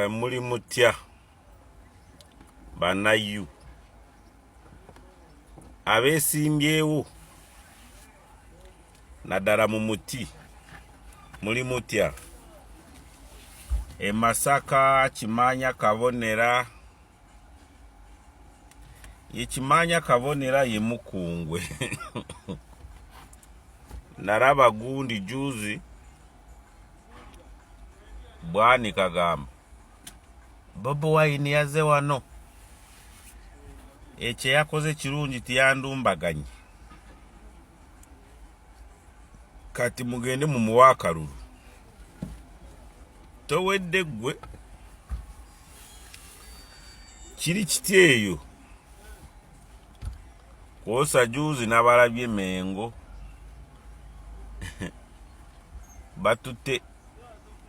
Muli mutya banayu abesimbyewo naddala mu muti muli mutya e Masaka Kimaanya Kabonera ye Kimaanya Kabonera ye Mukungwe nalaba gundi juzi Bwanika gamba Bobi Wine yaze wano ekyo yakoze kirungi tiyandumbaganye kati mugende mumuwe akalulu towedde ggwe kiri kiti eyo kwosa juuzi nabalabye mengo batutte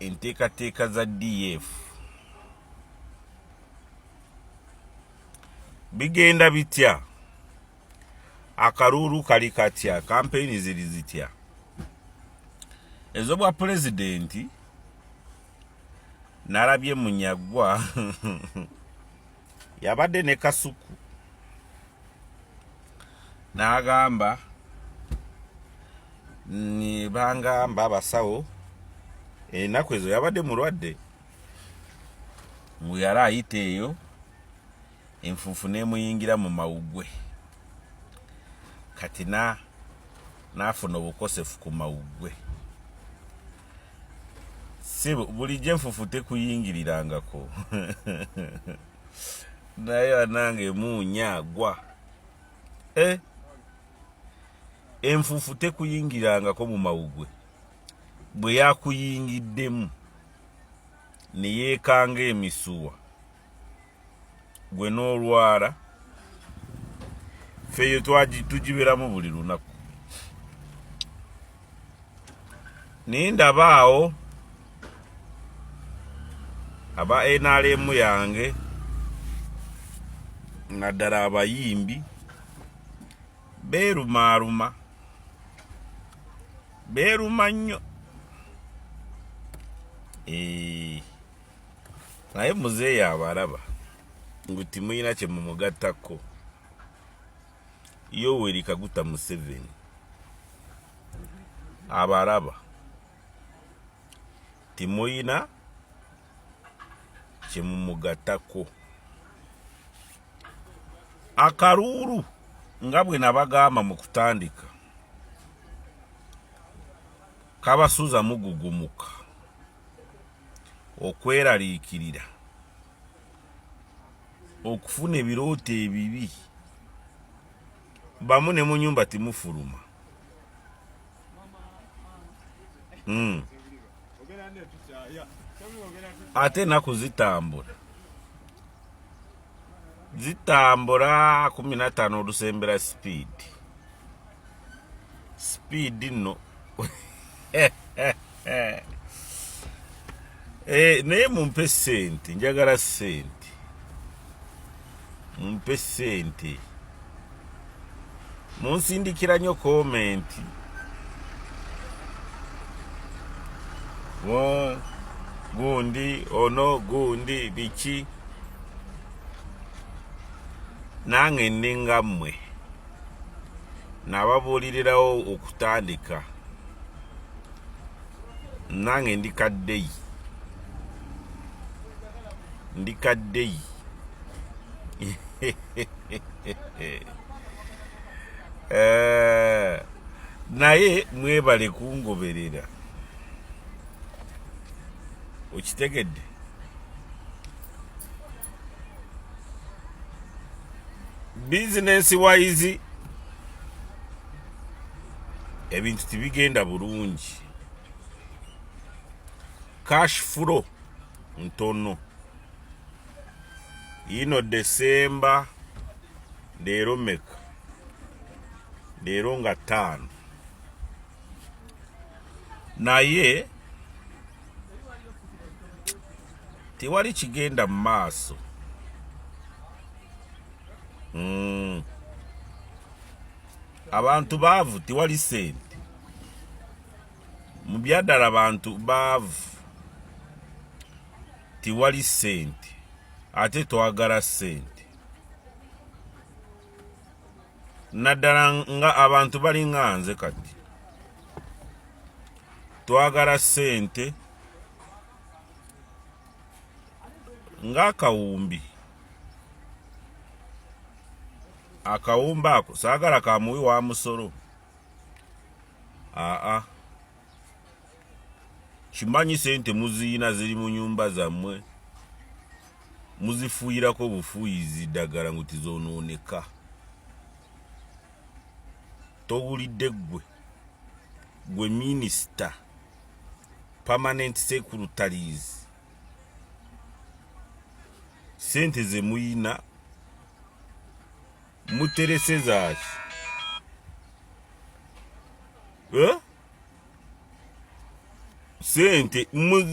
enteekateeka za df bigenda bitya akaluulu kali katya kampeyini ziri zitya ez'obwa pulezidenti nalabye munyagwa yabadde ne kasuku n'agamba bangamba abasawo enaku ezo yabadde mulwadde ngu yali ayita eyo enfuufu n'emuyingira mu mawuggwe kati na n'afuna obukosefu ku mawuggwe sebo bulijjo enfuufu tekuyingirirangako naye banange muunya gwa eh? Enfuufu tekuyingirangako mu mawuggwe bwe yakuyingiddemu ne yeekanga emisuwa gwe n'olwala ffe eyo tugiberamu buli lunaku naye ndaba awo aba nrm yange naddala abayimbi beerumaaluma beeruma nnyo eh, naye muzeeyi abalaba ngu timulina kye mumugattako Yoweri Kaguta Museveni abalaba timulina kye mumugattako akaluulu nga bwe nabagamba mu kutandika kabasuza mugugumuka okweraliikirira okufuna ebirooto ebibi bamu ne mu nyumba timufuluma mm. Ate enaku zitambula zitambula 15 olusembera speed speed nno eh, naye mumpe sente njagala sente mumpe sente munsindikira nnyo komenti gundi ono gundi biki nange ndi nga mmwe nababuulirirawo okutandika nange ndi kaddeyi ndi kaddeyi eh, naye mwebale kungoberera okitegedde bizinensi wise ebintu tibigenda bulungi cash flow ntono yino desemba leero meka leero nga ttaano naye tewali kigenda mu maaso mm. Abantu baavu tewali sente mu byaddala abantu baavu. Tiwali ssente ate twagala ssente, naddala nga abantu balinga nze kati twagala ssente ng'akawumbi. Akawumbi ako saagala ka muwi wa musolo, aa kimanyi sente muziyina ziri mu nyumba zammwe, muzifuuyirako obufuuyizi ddagala ngu tizonooneka. Towulidde ggwe gwe minisita permanent secretaries, sente ze muyina muterese zaaki eh? Sente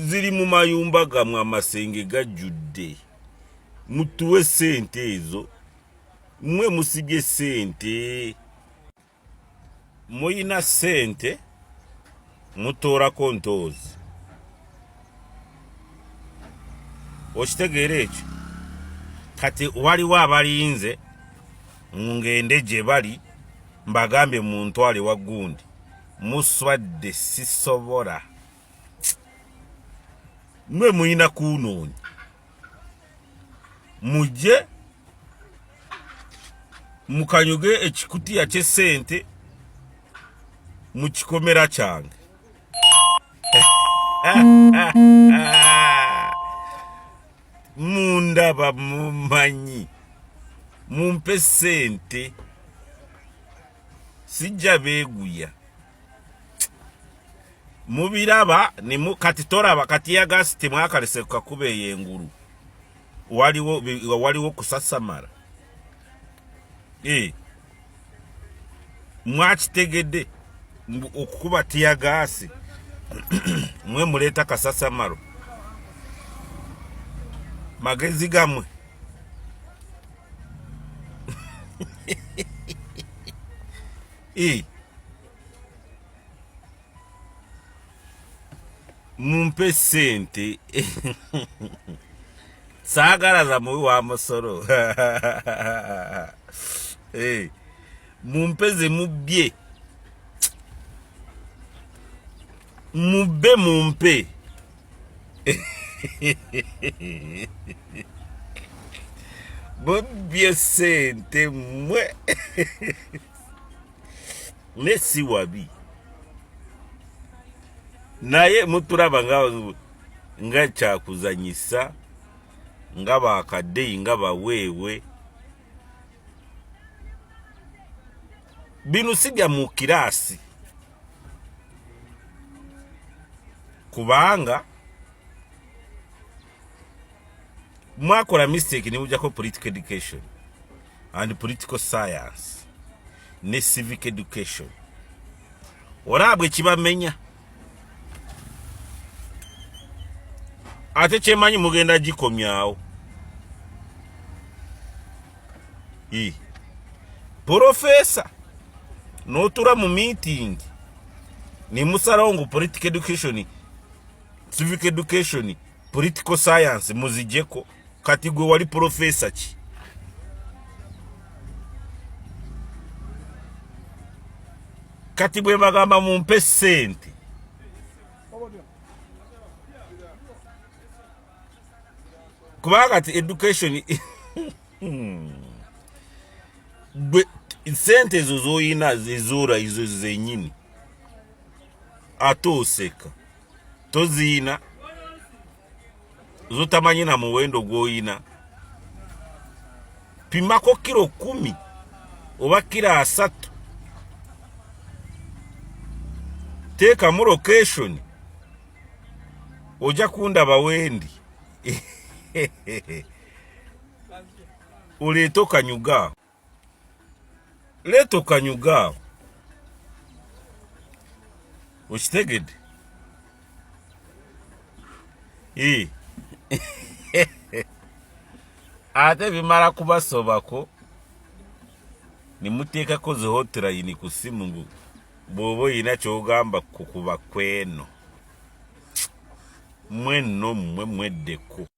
ziri mu mayumba gamwe, amasenge gajjudde, mutuwe sente ezo. Mwe musibye sente, muyina sente, mutoorako ntoozi. Okitegeera ekyo? Kati waliwo abalinze ngende gye bali mbagambye muntwale wa gundi. Muswadde, sisobola. Mwe muyina kunoonya, mujje mukanyuge ekikutiya ky'essente mu kikomera kyange. Mundaba mumanyi, mumpe sente, sijja beeguya. Mubiraba nimu kati toraba kati yagasi timwakalese kukakuba eyo engulu, waliwo waliwo kusasamala e mwakitegedde okukuba tiyagaasi mwe muleeta kasasamalo magezi gamwe. E mumpe sente, saagala za muwi wa musolo. Eh, mumpe ze mubbye, mubbe mumpe. Mubbye sente mmwe ne si wabi, naye mutulaba nga nga kyakuzanyisa, nga bakaddeyi, nga baweewe. Bino si bya mu kiraasi, kubanga mwakola mistake nemujjako political education and political science ne civic education. Olaba bwe kibamenya. Ate kyemanyi mugenda gikomyawo. Profesa notura mu meeting nimusalawo ngu political education, civic education, political science muzijeko. Kati gwe wali profesa ki? Kati bwe bagamba mumpe sente, kubanga kati education gwe sente ezo zoyina ezoora ezo zenyini, ate oseka toziina zotamanyi na muwendo gwoyina. Pimako kiro 10 oba kiro 30, teekamu location, ojja kundaba wendi. Oleete okanyuga, leeta okanyuga, okitegedde? Ate bimala kubasobako nimuteekako zi hotline ku simu ngu bw'oba oyina ky'ogamba kukuba kweno. Mwenno mmwe mweddeko.